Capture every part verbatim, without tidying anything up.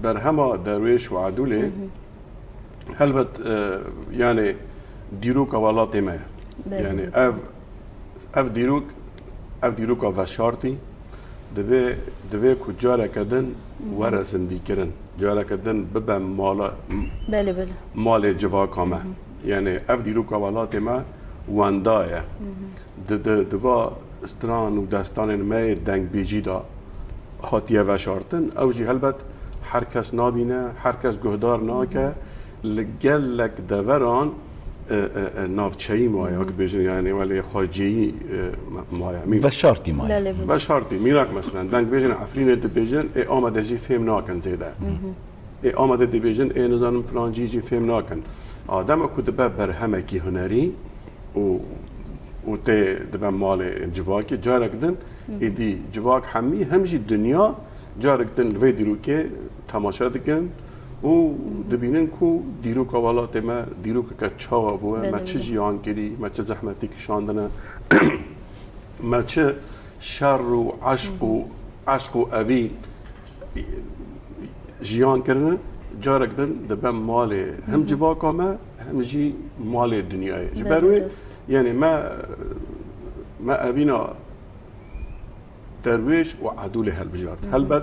Berhema Derwêş û Edûlê, helbet, e, yani dîroka welatê me ye. Belê. Yani ev, ev dîrok, ev dîroka veşartî divê, divê ku careke din were zindîkirin. Careke din bibe mala, Belê, belê. malê civaka me. Yani ev dîroka welatê me wenda ye. Di, di, di va stran û destanên me yê dengbêjî de hatiye veşartin. Ew jî helbet her kes nabîne, her kes guhdar nake. Li gelek deveran, e, e, e, navçeyî maye, wek dibêjin, yani welê xariciyeyî, e, ma-, maye. Mî- Veşartî maye. Belê, belê. Veşartî, mînak meselen, dengbêjên Efrînê dibêjin, ê Amedê jî fêm nakin zêde. Ê Amedê dibêjin, ê nizanim filancî jî fêm nakin. A, dema ku dibe berhemekî hunerî û, û tê dibe malê civakê, carek din êdî civak hemî, hem jî dinya carek din li vê dîrokê temaşe dikin û dibînin ku dîroka welatê me dîrokeke çawa bûye, Belê, me çi belê. jiyan kirî, me çi zehmetî kişandine, me çi şer û eşq û, eşq û evîn jiyan kirine, carek din dibe malê hem civaka me, hem jî malê dinyayê. Ji ber Belê wê, rast. yani me, me evîna Derwêş û Edûlê hilbijart. Helbet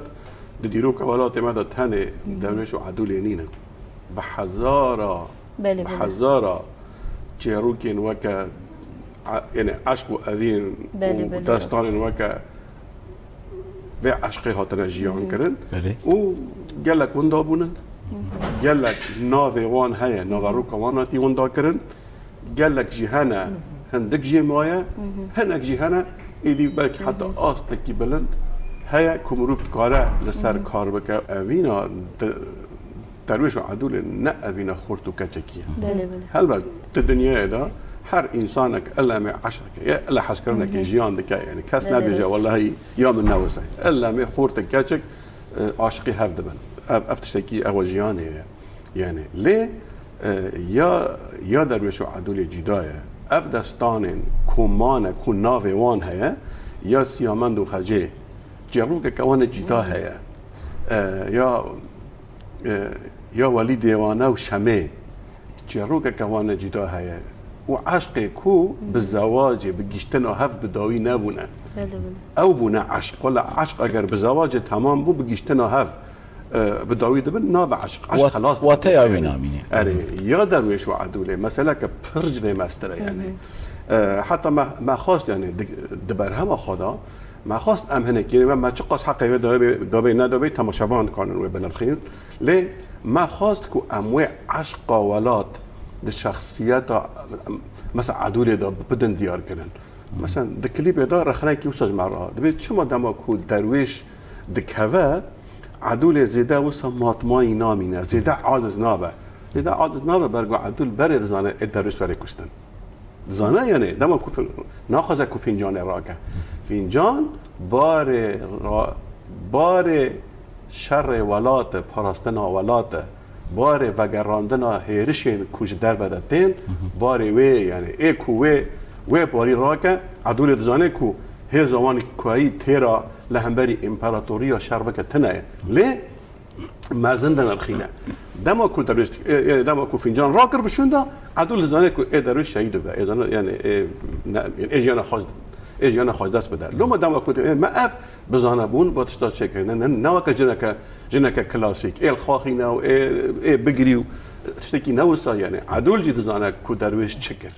di dîroka welatê me de tenê Derwêş û Edûlê nîne. Bi hezara, Belê, bi belê. hezara çêrokên weke, a-, yani eşq û evîn Belê, û belê, destanên weke vê eşqê hatine jiyan kirin Belê. û gelek winda bûne. Gelek navê wan heye, naveroka wan hatî winda kirin. Gelek jî hene, hindik jê maye, hinek jî hene, êdî belkî heta astekî bilind heye ku mirov dikare li ser kar bike. Evîna di-, Derwêş û Edûlê ne evîna xort û keçekî ye. Belê, belê. Helbet, di dinyayê de her însanek ilemê eşqekê ye, ile hezkirinekê jiyan dike, yani kes Belê, nebêje, rast. Wellahî ya min newise. Ilemê xort û keçik, e, aşiqî hev dibin. Ev, ev tiştekî, ew jiyanê ye. Yani lê, e, ya, ya Derwêş û Edûlê cîda ye. Ev destanên ku mane, ku navê wan heye, ya Siyamend û Xecê, çêrokeke wan e cîda heye. E, ya e, ya Welî Dêwane û Şemê, çêrokeke wan e cîda heye. Û eşqê ku bi zewacê, bi gihiştina hev bi dawî nebûne. Belê, belê. Ew bûne eşq. Wela eşq eger bi zewacê temam bû, bi gihiştina hev, e, bi dawî dibin, nabe eşq. Eşq Wat-, xelas wateya dibû. wê namîne. Erê, ya Derwêş û Edûlê, meseleke pir ji vê mestir e, yani. E, heta me, me xwest, yani, di, di berhema xwe de, Me xwest em hinek, yani me, me çiqas heqê wê dabê, dabê nedabê temaşevan dikanin wê binirxînin. Lê me xwest ku em wê eşqa welat di şexsiyeta, mesela Edûlê de bidin diyar kirin. Mesela di klîpê de rexnekî wisa ji me re dibê çima dema ku Derwêş dikeve, Edûlê zêde wisa matmayî namîne, zêde aciz nabe. Zêde aciz nabe, ber ku Edûl berê dizane ê Derwêş were kuştin. Dizane, yani, dema ku fin-, naxwaze ku Fîncanê rake. Fîncan barê ra-, barê şerê welat e, parastina welat e, barê vegerandina hêrişên ku ji derve de tên, barê wê, yani, ê ku wê, wê barî rake, Edûlê dizane ku hêza wan kuyayî têra li hemberî împeratoriya şer bike tune ye. Lê mezin dinirxîne. Dema ku Derwêş, ê, ê, dema ku Fîncan rakir bi şûnda, Edûl dizane ku ê Derwêş şehîd dibe. Ê zane, yani, ê, ne, ê jiyana xwe, ê jiyana xwe dest bide. Loma dema ku ê me ev bizane bûn, va tişta çêkirine, ne, ne, ne weke jineke, jineke klasîk, ê li xwe xîne û ê, ê bigirî û tiştekî ne wisa, yani. Edûl jî dizane ku Derwêş çi kir.